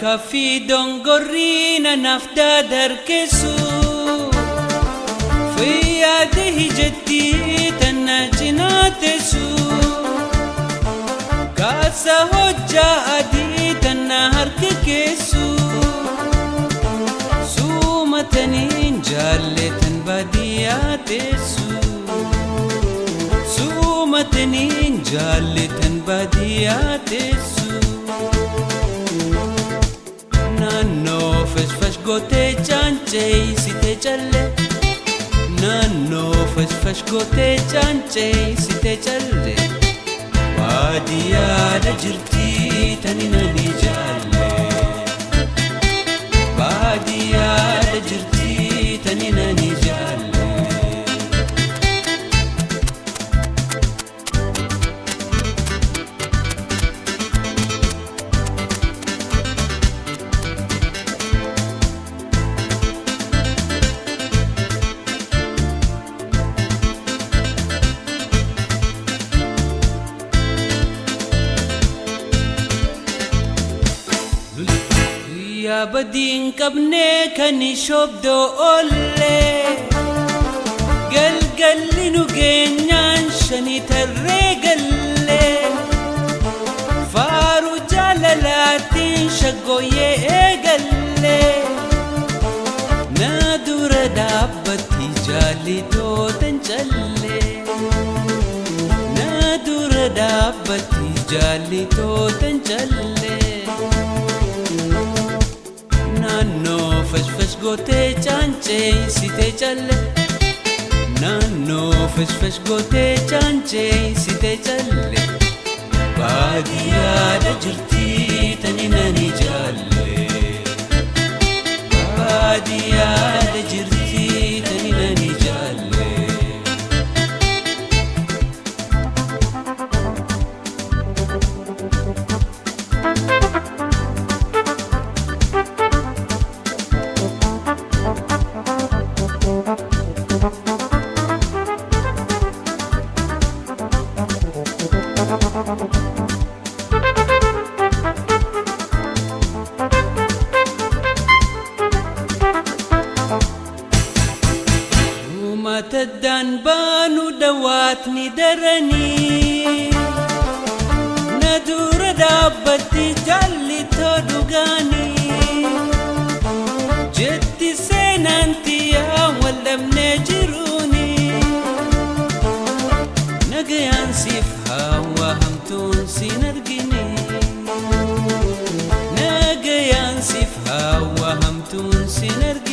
Malkaa fi dongorrii nanaaf dadarkeessu Fayyaade hijetti tana cinaa teessu Kaasa hojjaa adii tana harka keessu Suumataniin jaalletan baadiyyaa teessu Suumataniin jaalletan baadiyyaa teessu Naannoo fashfash gootee caanceessitee callee Naannoo fashfash gootee caanceessitee callee Baadiyyaadha jirti tani nani jaalle Baadiyyaadha jirti tani nani jaalle. Guyyaa badii hin qabne kan shobdoo oollee Galgalli nu geenyaan shanii tarree gallee Faaruu jaalalaatiin shaggooyyee eegallee Na dura dhaabbatti jaallitootan callee Na dura dhaabbatti jaallitootan callee Naannoo fashfash gootee caanceessitee callee Naannoo fashfash gootee caanceessitee callee Baadiyyaadha jirti tani nani jaalle Baadiyyaadha jirti tani nani jaalle. Uummata addaan baanu dawaatni daranii Na dura dhaabbatti jaallitoo dhugaanii Jetti seenaan tiyyaa wal dhabnee jiruuni Nagayaan siif hawaa hamtuun siin argine Nagayaan siif hawaa hamtuun siin argine.